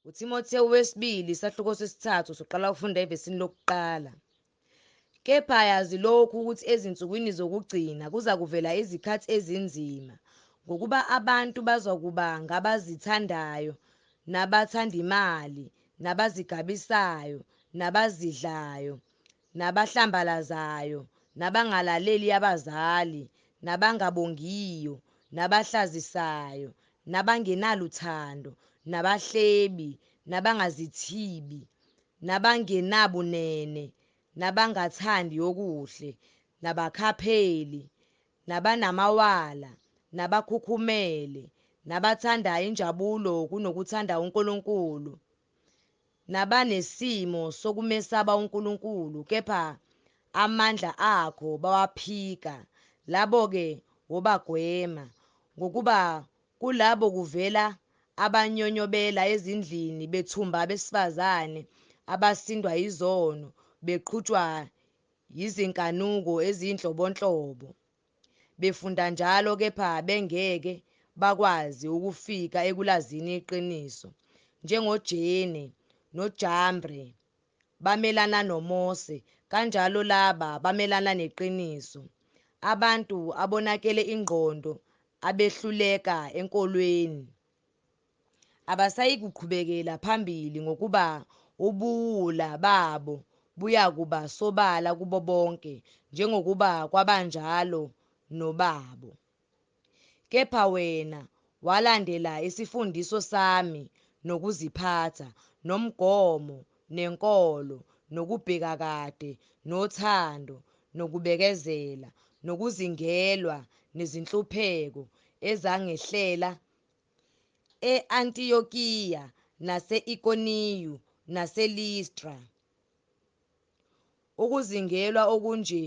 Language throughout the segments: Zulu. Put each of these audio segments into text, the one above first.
UThimothewu wesibili isahluko sesithathu soqala ukufunda evesini lokuqala. Kepha yazi lokhu ukuthi ezinsukwini zokugcina kuzakuvela izikhathi ezinzima, ngokuba abantu bazakuba ngabazithandayo, nabathanda imali, nabazigabisayo, nabazidlayo, nabahlambalazayo, nabangalaleli abazali, nabangabongiyo, nabahlazisayo, nabangenaluthando, nabahlebi, nabangazithibi, nabangenabunene, nabangathandi okuhle, nabakhapheli, nabanamawala, nabakhukhumele, nabathanda injabulo kunokuthanda uNkulunkulu, nabanesimo sokumesaba uNkulunkulu kepha amandla akho bawaphika. Labo-ke wobagwema, ngokuba kulabo kuvela abanyonyobela ezindlini bethumba abesifazane abasindwa yizono, beqhutshwa yizinkanuko ezinhlobonhlobo, befunda njalo kepha bengeke bakwazi ukufika ekulazini iqiniso. NjengoJene noJambre bamelana noMose, kanjalo laba bamelana neqiniso. Abantu abonakele ingqondo abehluleka enkolweni abasayikuqhubekela phambili, ngokuba ubuwula babo buyakuba sobala kubo bonke, njengokuba kwabanjalo nobabo. Kepha wena walandela isifundiso sami nokuziphatha, nomgomo, nenkolo, nokubheka kade, nothando, nokubekezela, nokuzingelwa, nezinhlupheko ezangehlela e-Antiyokiya nase-Ikoniyu naseListra. Ukuzingelwa okunje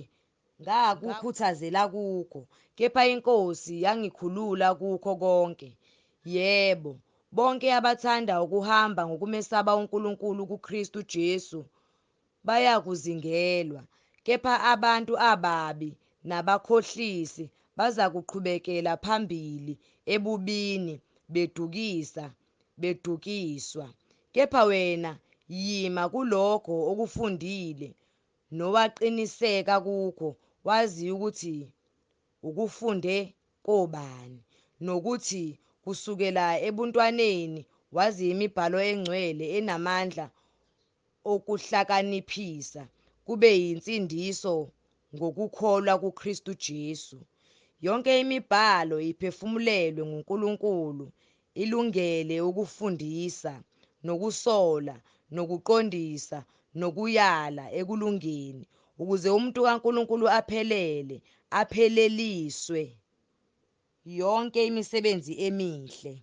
ngakukhuthazela kukho, kepha iNkosi yangikhulula kukho konke. Yebo, bonke abathanda ukuhamba ngokumesaba uNkulunkulu kuKristu Jesu bayakuzingelwa, kepha abantu ababi nabakhohlisi bazakuqhubekela phambili ebubini, bedukisa, bedukiswa. Kepha wena yima kulokho okufundile nowaqiniseka kukho, wazi ukuthi ukufunde kobani, nokuthi kusukela ebuntwaneni wazi imibhalo engcwele enamandla okuhlakaniphisa, kube yinsindiso ngokukholwa kuKristu Jesu. Yonke imibhalo iphefumulelwe nguNkulunkulu, ilungele ukufundisa, nokusola, nokuqondisa, nokuyala ekulungeni, ukuze umuntu kaNkulunkulu aphelele, apheleliswe yonke imisebenzi emihle.